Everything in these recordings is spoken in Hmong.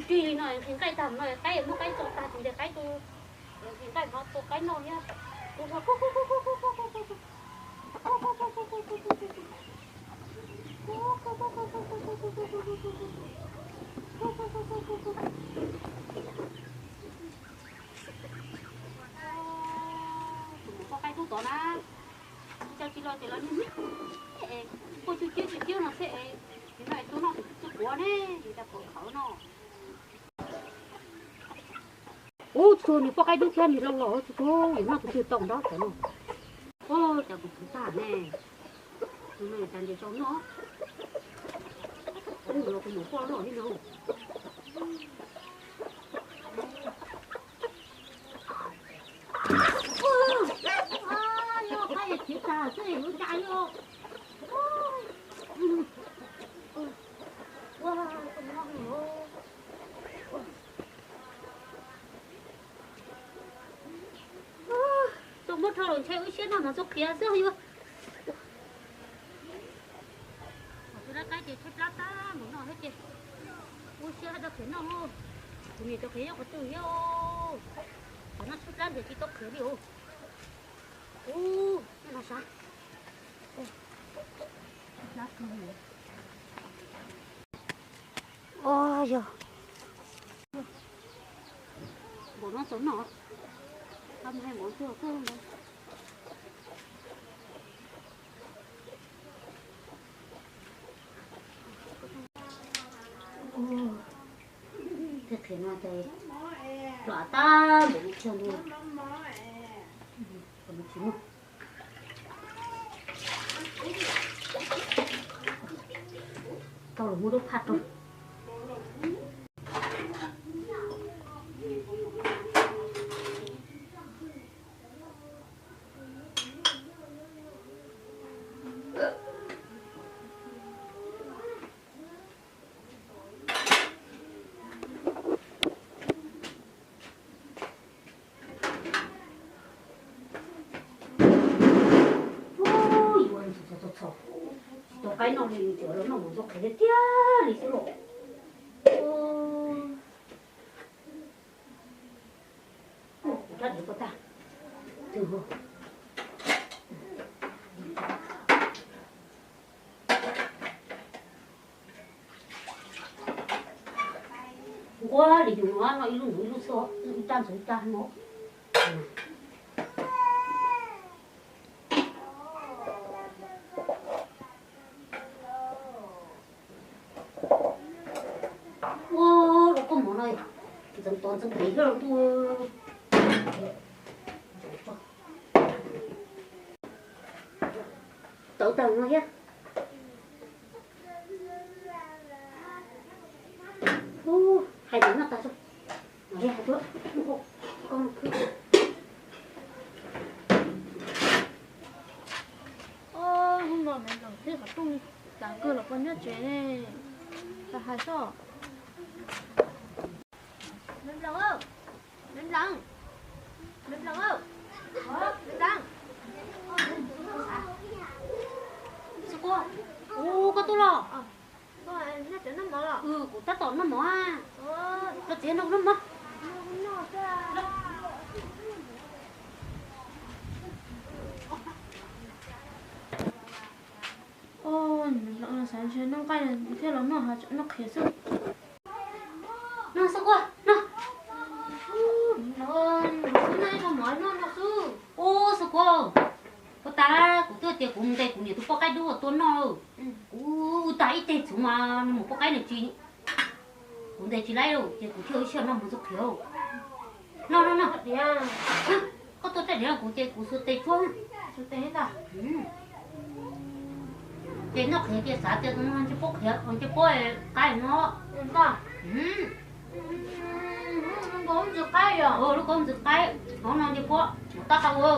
Tig li no nqhis nqaij tag no, qaib muab qaib tso tag tsis ntes qaib tu, nqhis nqaij no tua qaib noj thiab. Tus muam poj qaib tub tod na, ua cas tsis los ces los niag niag es, quaj ciaj ciaj ciaj ciaj no xwb es, nim no es tuaj noj tus txiv tub quav ne, nim no pom qhov no. Ub, txhua niag poj qaib dub thiab niag laus laus txhua txhua, noj tus twg tau nrab cov no. Ub, cas kuv txhob tag ne, tus no cas ntes tau noj. Ub, los kuv mus poj loj li no. Yog qaib khiav tag xwb yuav cas yog. Tau muab rho los ntshe wb siab noj mas txoj qias xwb yog. Tus dab qaib ces tshaib plab tag npaum no thiab ces wb siab haj tau qhia noj. Kuv niam tau qhia nyob qhov twg thiab. Tsam no tshaib plab ntiag tsis tau qhia li os. Ub, no sav. Os, yog npaum no txaus noj, mus hais mov tuag tuag. Thiaj qhia no ces plam tag npaum no kiag ntua. Tsis muaj. Tau los muab lub phaj rau. Ub, yuav txaus txaus txaus, tsis tau qaib noj li, tsuas los noj mus txog qhev tiag tiag li xwb los. Ub, kuv rab diav tuaj tag. Twg ho? Nquab li yus no, no ib lub ntxuav ib lub xwb, ib rab ntxuav ib rab no. Ua lub koj mov no ntxeev tod ntxeev pem thiab los ntuj. Tawv tag no thiab. Ub, hais tias noj tag tso. Mam li hais tuaj. Hnub no me nplees thiab qhov rooj tas kawg los poj nyob tsev ne. Tau hais xwb. Me nplees, me nplees, me nplees, me nplees. Xub Kua, ub, koj tuaj los? Kuv tab tom noj mov. Koj txiv noj kuv noj mov. Xav ntshe noj nqaij thiab los noj, noj qhiav xwb. Noj xwb Kua, noj. Xub noj ib qho mov noj noj xwb. Ub, xub Kua, puas tas kuv twb tias kuv mus ntes kuv niam tus poj qaib dub tua noj. Kuv ua tag ib teg txhuv mas nws mus poj qaib nws tsis, kuv ntes tsis laib ces kuv thiaj ua ib siab noj mus txog qhiav. Noj noj noj. Koj tua raj diav kuv ces kuv xuas tes tsuag. Ces noj qhiav ces xav tias tus no ntsej puab qhiav, ntsej puab qaib no. Lub ko ntxwv qaib, hauv no ntsej puab tab qab ua.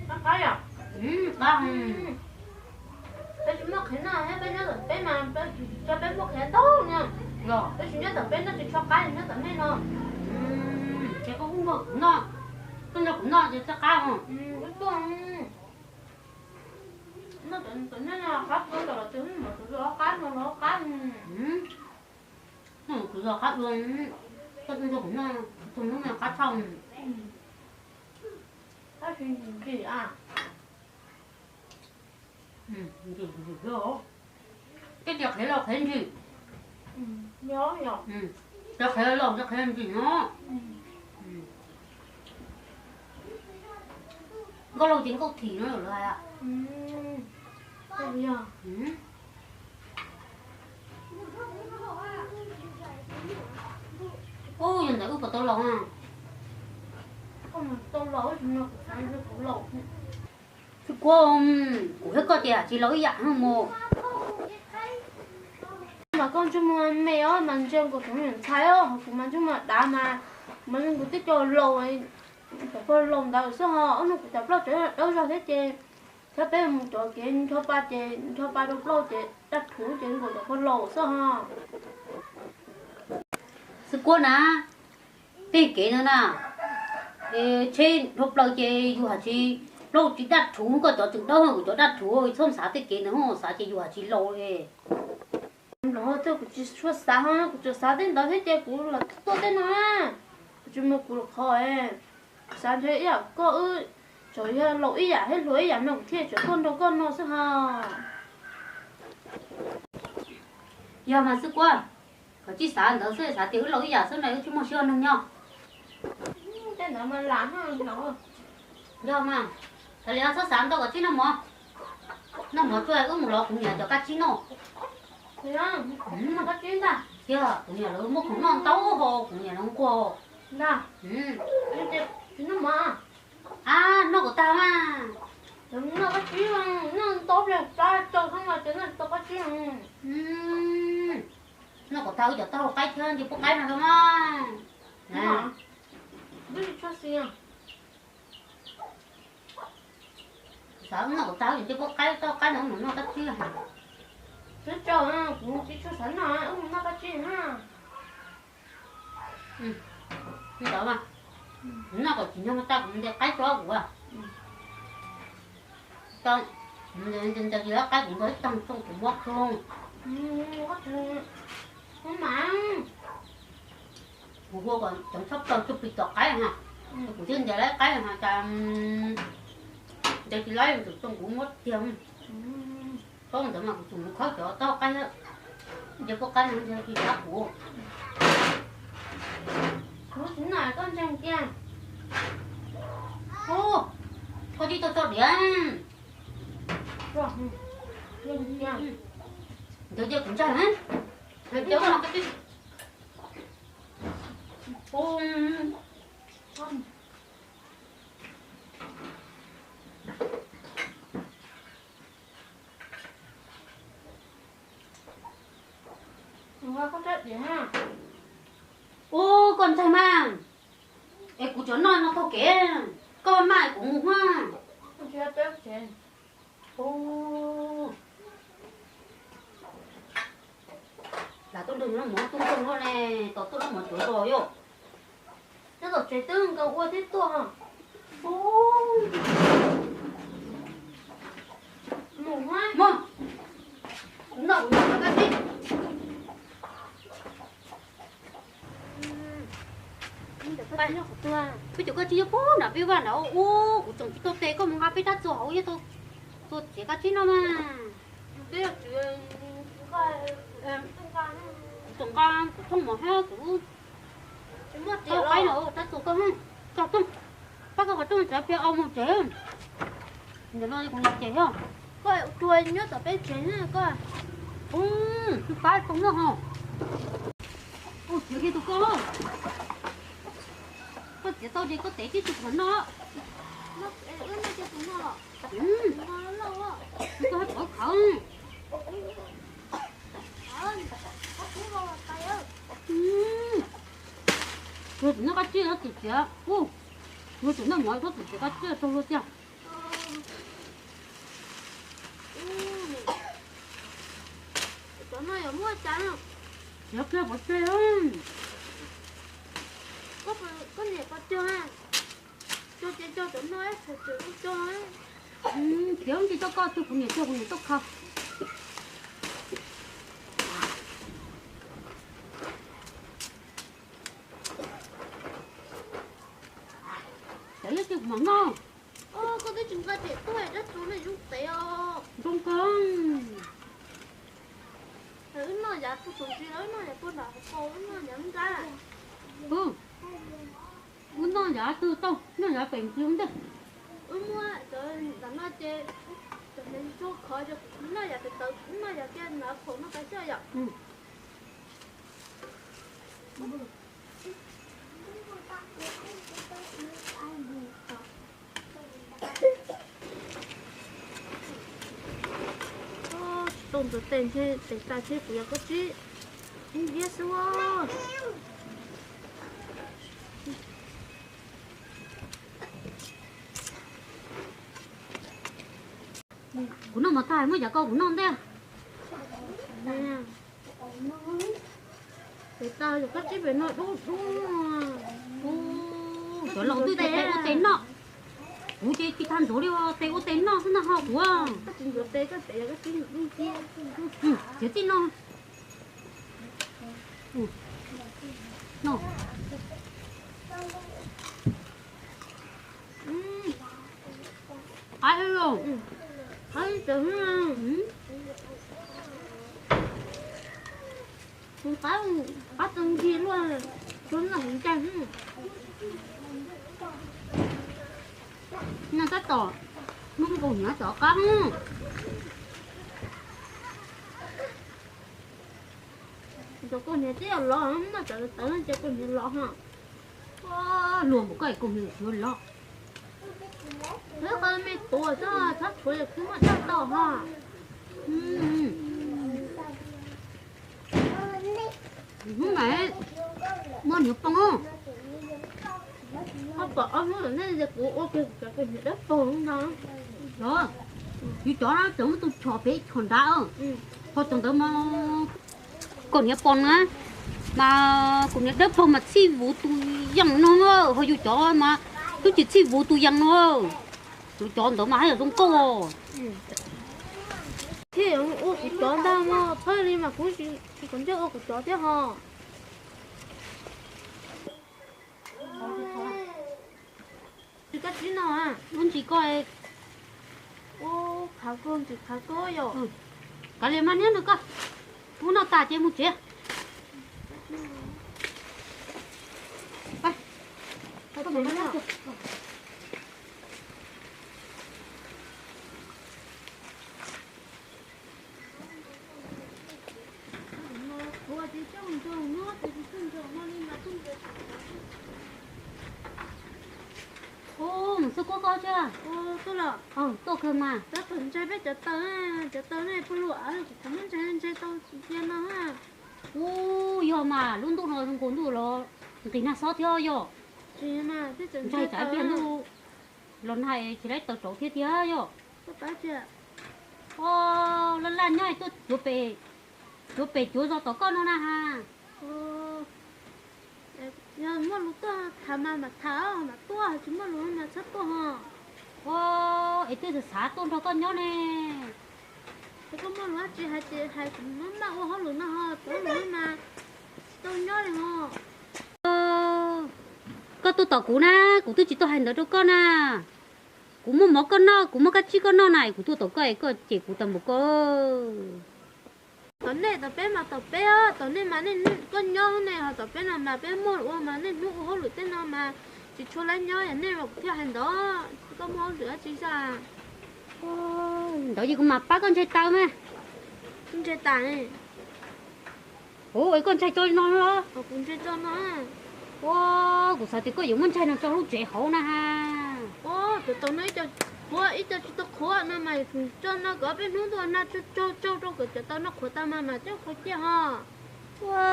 Qab, qab. Peb tsis muaj qhiav noj thiab, peb nyob tom teb mas peb tsis tshua, peb muaj qhiav ntau no. Peb tsis nyob tom teb noj tsis tshua qab, nyob tom nej no. Ces koj kuj nrog kuv noj, koj nrog kuv noj ces txawj qab os. Ib tuaj noj Tus neeg no qab kawg los tus neeg no tus zos qab no los qab. Tus zos qab dua, koj tus zos kuv no, tus neeg no qab tshaj. Tab sis ntsim a. Ntsim ntsim thiab. Tej tias qhiav los qhiav ntsim. Cov qhiav los cov qhiav ntsim no. Nkauj Lauj ces nkauj thim no lawm hais. Ub, yog ntawd wb puas tau laus na? Tsis kuv, kuv thiab koj ces tsis laus ib yam mus. Mas koj ntsej muag me os, mas ntsia nkaus tus me nyuam ntxhais os, ho kuv mas ntsej muag dav mas, mas nkaus twb cov laus, cov pog laus ntawd xwb ho, ob hnub kuv cov plaub cov dawb zog thiab ces, thiab peb mus cov kev ncho pa ces ncho pa rau plaub ces daj rhuv ces nkaus cov pog laus xwb ho. Xwb kuab na, tej kev ntawd na, tsheb dhau plaws ces yus hais tsis, plaub tsis daj rhuv, koj cov tseem dawb kuv cov daj rhuv, txhob xav tej kev ntawd, xav ces yus hais tsis laus li. Nploos twb kuv tsis tshua xav ho, kuv tsuas xav tej ntawd thiab ces kuv los tuaj tej no na. Kuv tsis mus kuv qhov, xav ntshe ib yam koj wb tseem yog laus ib yam thiab hluas ib yam no kuv thiaj tseem tuaj nrog koj no xwb ho. Yog mas xwb kuab, koj tsis xav ntawd xwb, xav tias wb laus ib yam xwb na, wb tsis muaj siab ua neeg nyob. Yog mas, tas li txhob xav ntau kom tsib noj mov. Noj mov tsuag wb mus los kuv niam cov kab tsib noj. Yog kuv niam lawv muaj khoom noj ntau ho kuv niam lawv nquag. A, noj kom tag mas. Noj kom tag wb cov taub hau qaib thiab nce puab qaib no rau mas. Xav wb noj kom tag wb nce puab qaib, taub hau qaib no wb mus noj kab tsib. Tsis tau, kuv tsis tshua xav noj, wb mus noj kab tsib na. Noj kom tsis nyob tag kuv nce qaib tso kuv. Nce qaib kuv nto ib tag tsoo kuv muab khoom. Kuv hu kom cov tshab plaws tsuj plig tom qaib ha. Kuv thiaj nce laib qaib ha, cas nce tsis laib, tus tsoo kuv muab tiag. Thaum ntawd mas kuv tseem mus khawb cov taub hau qaib, nce puab qaib no nce tsis laib kuv. Kuv tsis noj koj ntseeg tiag. Ub, koj tsis tau tso diav. Ntawd cia kuv ntsaig na. Ntawd cia no koj tsis. Ub, koj ntsaig mas, es kuv cov noj no taug kev, koj maj kuv mus ha. Lam tuaj nrog noj mov tub nrog noj ne, tos tuaj noj mov cuav zos yom. Nyob tom tsev twb nkaus ua thiab tuaj. Mus, noj kuv noj kab tsib. Peb cov kab tsib nyob puag nram peb vaj nrad ub, kuv tseem tsis tau tes koj mus nqa peb rab txuas hauv, yog tau txuas txiav kab tsib no mas. Kuv tseem nqa kuv thooj mov thiab kuv qaib no rab txuas koj, tso tooj, pab koj qhov rooj tsav pliag au mus tsev. Ntawm no kuv los tsev os. Koj tuag nyob tom peb tsev koj. Ub, pab tau noj ho. Ub, txiav kiag tus koj. Koj txiav tau ces koj tev tib tug qhov no. Koj pov khawv. Yuav tsum noj kab tsib no txim txiav. Ub, yuav tsum noj mov txhob txim txiav kab tsib tau luag tiag. Txiav kiag pov tseg. Koj niam pov tseg, cog ces cog cov no, txhais txwm cog. Khiav ntsis rau koj, tus kuv niam, tus kuv niam tuaj kho. Cov yeej tsis mam noj. Koj twb tsis nqa riam tuaj, dab tsi ne, zoo tev os. Zoo kawg. Wb noj yav puag saum ntsis los wb noj yav puag nram hauv paus, wb noj yav nqab. Wb noj yav twg tau, noj yav pem ntsis ntej. Wb muab cov nram no ces cov hneev ntsuag khov ces noj yav pem tawv, noj yav kiag nram phaum no tas xwb yom. Tsis tau ntxuav tes ntshe tes tas ntshe kuv yog koj tsib ib ntiab xwb. Kuv noj mov tag muab yav koj kuv noj ntej. Tes tas yog koj tsib pem no dub dub. Cov laus twb tias tes ua tes noj. Kuv ces tsis tau ntxuav li, tes ua tes noj xwb na ho kuv. Txiav txij noj. Noj. Qab los. Qab tau ncig luaj, tsuav noj hauv ncaj. Noj tab tom hnub nkaus hniav tom qab. Cov kaus hniav twb los, noj cov tawv no ces kaus hniav los ho. Luag npaum koj es kaus hniav yuav los. Wb qo me tuav xwb, txhob tshuav yog khwb muaj daj tau ho. Hnub mas muaj hniav poob. Koj pom ob hnub nej kuv ua kiag cov kaus hniav dawb paug no. Yus cov no tseem muaj tus chom pem chom nrad, ho cov ntawd mas kaus hniav poob na, mas kaus hniav dawb paug mas txhij vuv tus yees no, ho yus cov mas twb tsis txhij vuv tus yees no. Yus cov ntawd mas haj yam zoo nkauj. Thiaj ua kuv cov ntag mas, phaj li mas kuv tsis kom ntsej ua kuv cov thiab ho. Ntsis koj tsis noj, ntsis koj. Ub, khav kawg, ntsis khav kawg yom. Kav liam mas niab nws koj. Wb noj tas ces mus tsev. Ub, mus xub kuab koj thiab. Tuaj kawg mas. Ntshai peb cov taw, cov taw nej puag lug av, kuv muab ntshai ntshai tau cia no. Ub, yog mas lub ntuj no zoo nkaus ntuj los nqis nag xob thiab yog. Ntshai tsam ib pliag ntuj los nag tsis laib taws rauv thiab tiag yog. Laj laj nyob tuaj cuav pem, cuav pem cuav zos tom koj no na has. Yog muaj lus tuaj tham mas mam tham, mam tuaj, tsis muaj lus mas txhob tuaj ho. Ua, es twb xav xav tuaj nrog koj nyob ne. Ces koj muaj lus dab tsi hais ces hais, kuv maj maj ua hauj lwm no ho, tsis muaj lus mas tsis tau nyob li ho. Koj tuaj tom kuv na, kuv twb tsis tuaj hais ntawd rau koj na. Kuv muaj mov koj noj, kuv muaj kab tsib koj noj na, kuv tuaj tom koj es koj cem kuv tau npaum koj. Tom nej tom peb mas tom peb, tom nej mas nej, koj nyob ne, ho tom peb no mas peb muaj ua mas niaj hnub ua hauj lwm tej no mas tsis tshua laib nyob, yog nej mas kuv thiaj hais ntawd, koj muaj hauj lwm dab tsi xwb. Ntawd ces kuv mam pab koj ntshai taw mas. Ntshai tas ne. Ua, es koj ntshai tso li no los? Kuv ntshai tso no. Ua, kuv xav tias koj yuav muab ntshai no tso lub tsev hauv na ha. Ua, cov taw no ib co qhuav, ib co tsis tau qhuav no mas tso no kom peb hnub ntuj los nag tsaug tsaug rau kom cov taw no qhuav tau mas mas coj qhuav ciaj ho. Ua,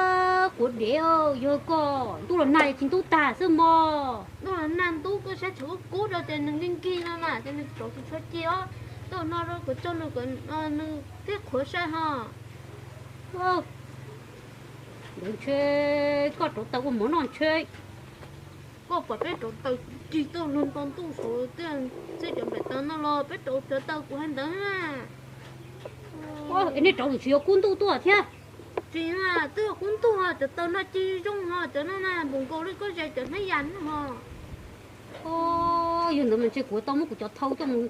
quav dev, yog koj ntuj los nag tsis ntub tag xwb mog. Ntuj los nag ntub koj saib tshuav kub kub rau ces nws nkig nkig no mas ces nws rauv tsis tshua cia os. Tuaj no rau kom tsaug nws kom nws thiaj qhuav sai ho. Ntawd ntshe koj rauv taws ua mov noj ntshe. Koj pom peb rauv taws Tsis tau luag nto ntuj saud tej, txij cov nplaim taws no los peb rauv cov taws kuv hais ntawd na. Nej rauv lawm tsis yog kub ntuj tuaj thiab? Tsis mas twb yog kub ntuj ho, cov taws no ci zoo ho, cov no na npaum nkaus li koj zais cov hnab yas no ho. Yog ntawd mas ntshe kuv tau muab kuv cov thau coj mus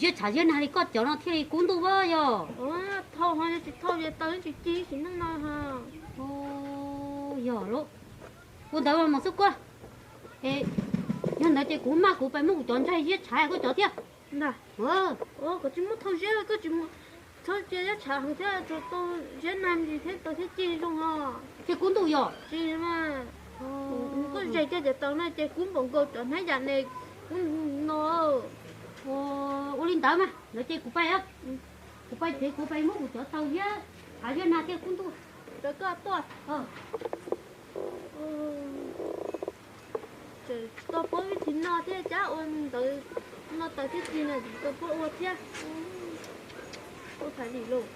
ziab tshav ziab nag li koj cov no thiaj li kub ntuj a yog. Thau ho yog tsis thau ces taws tsis ci sim neej no ho. Yog lauj. Ua ntawd mas Xwb Kuab, yog ntawd ces kuv maj kuv pais muab kuv cov ntsaig ziab tshav koj cov thiab. Ntag, koj tsis muab thau ziab, koj tsis txhob cia ziab tshav heev thiab, tau ziab nag ntsis thiab taws thiab ci zoo ho. Thiaj kub ntuj yog. Tsis mas, koj zais kiag cov taws no ces kub npaum nkaus cov hnab yas ne, kub no. Ua li ntawd mas ntawd ces kuv pais, kuv pais ces kuv pais muab kuv cov taws ziab tshav ziab nag thiaj kub ntuj. Tau koj tuaj. Tseem tsis tau paub vib thib no thiab, cab ua ntawd no taws thiab ci no tsis tau paub ua thiab. Ua thaiv li lauj.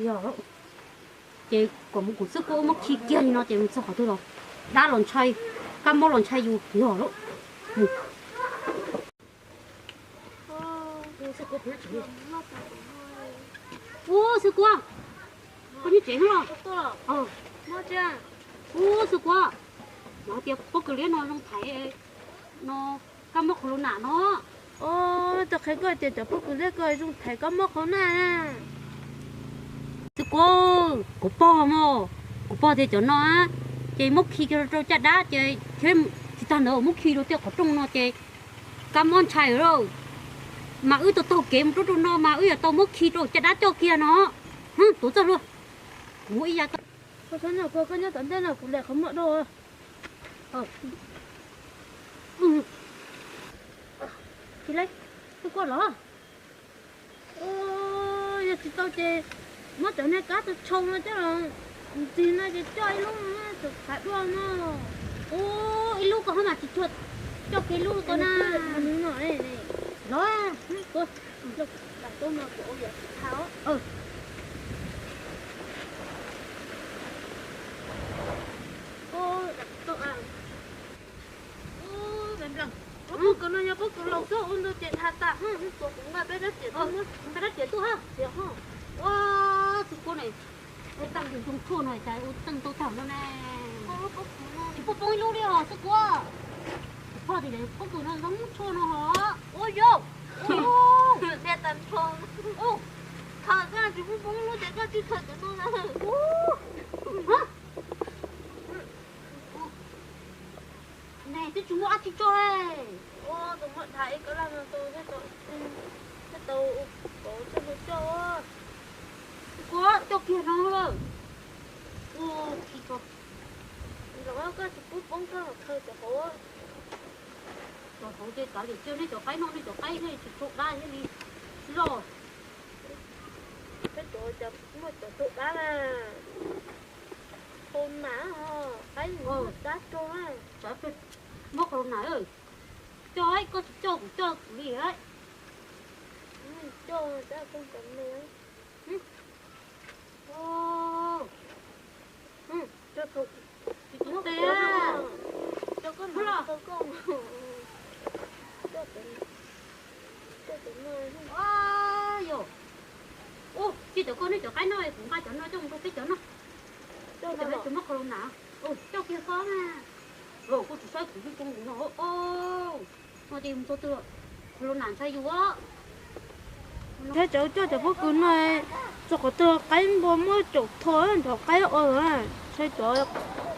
Yog, ces kom mus kuv Xwb Kuab muab khi kiag li no ces mus txog qhov twg los dab los ntshai, kab mob los ntshai yus yog lauj. Ub, Xwb Kuab, koj nyob tsev los? Ub, Xwb Kuab, no tias pob kws liab no zoo thaiv no kab mob qhov lus nam no. Tau qhia koj tias cov pob kws liab ko zoo thaiv kab mob qhov na. Xwb Kuab, kuv pog mog, kuv pog tias cov no ces muab khi rau caj dab ces thiab tsis tag ntawd muab khi rau tej qhov rooj no ces kab mob ntshai lawm. Mas wb tau taug kev mus rau rau no mas wb yuav tau muab khi rau caj dab coj kiag no. Tuav txoj hlua, kuv muab ib yam. Koj nyob tom ntej no kuv lem qhov muag rau. Tsis lej, Xwb Kuab los. Yog tsis tau ces muab cov niag kab tau tshau no coj los ntxig no ces coj ib lub no, tus qhav dua no. Ub, ib lub ko ho mas tsis tshua coj kiag ib lub ko na. Los, pob kws no yog pob kws laus xwb, ua ntau ces dhau tas. Ua kuv nqa peb rab riam tuaj, peb rab riam tuaj ha. Ua, Xwb Kuab ne, ua teej zoo tshuaj no cas ua teej tau tag no ne. Tsis pub poob ib lub li os Xwb Kuab. Kuv pog tias pob kws no zoo tshuaj no hos. Ua yog, khaws tas nrho. Khaws koj tsis pub poob ib lub ces koj tsis khaws cov no na. Ne twb tsis muaj dab tsi tso. Ua tus muaj dhav ib kab laj no tau, thiaj tau pauv txoj hlua coj. Kuv coj kiag no lawm. Ua tsis tso. Los koj tsis pub poob koj los khaws cov hauv. Cov hauv ces kav liam cia nej cov qaib noj nej cov qaib thiaj tsis raug dab thiaj li loj. Peb cov muaj cov raug dab na. Qhov lus nam, qaib muaj dab raug na. Muab qhov lus nam, coj koj tsis coj kuv coj kuv li. Coj, coj, tsis tus tes. Yog, ua cia cov koj nej cov qaib noj, kuv nqa cov no coj mus rau peb cov noj. Cov no tsis muab qhov lus nam, coj kiag koj na. Kuv tsis saib kuv lub tsoo kuv no. No ces mus txog twg qhov lus nam ntshai yus. Thiab cov coj cov pob kws no, txog qhov twg qaib npua muab caum tho nrov qaib o. Ntshai cov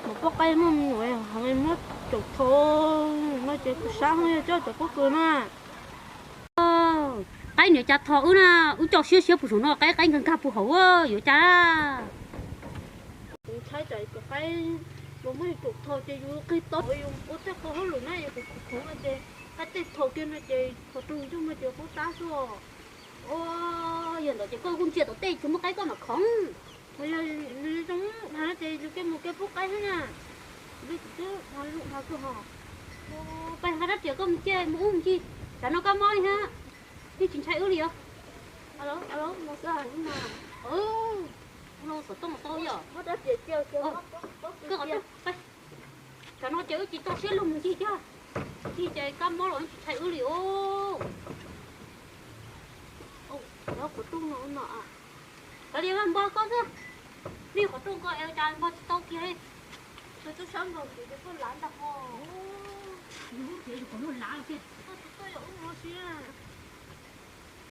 maum poj qaib muaj me nyuam heev muab caum tho no ces kuv xav ho yog coj cov pob kws no. Qaib niam cas tho wb na, wb coj siab siab puag saum no qaib qaib nkag nkag puag hauv yuav cas. Kuv ntshai tsam cov qaib npua muab yus caum tho ces yus qig tau, yus ua tej qho hauj lwm na yus kuv khoov no ces qaib tej tho kiag no ces tho rau yus ntsej muag ces poob tab xwb os. Yog ntawd ces koj kuj ntsia tom tej tsis muaj qaib koj mam khoov. Yog nws zoo dhau no ces yus kiag mus kiag pub qaib xwb na. Li kuv twb dhau zoo dhau kawg hos. Pab nqa rab riam koj mus cia mus ub mus ci, tsam no kab mob li thiab. Yeej tsis ntshai wb li os. Ua xov tooj tau yom. Koj qhov twg pab. Tam no ces wb tsis txaus siab los mus ncig thiab, ncig ces kab mob los tsis ntshai wb li os. Qhov rooj no no, kav liam, npog koj xwb. Vij qhov rooj ko es cas npog tsis tau kiag li. Tus tub sab nkaus ces tuaj lav ntag ho. Yus lub tias yus qhov muag lav tiag. Koj tus tuaj yog ub no siab.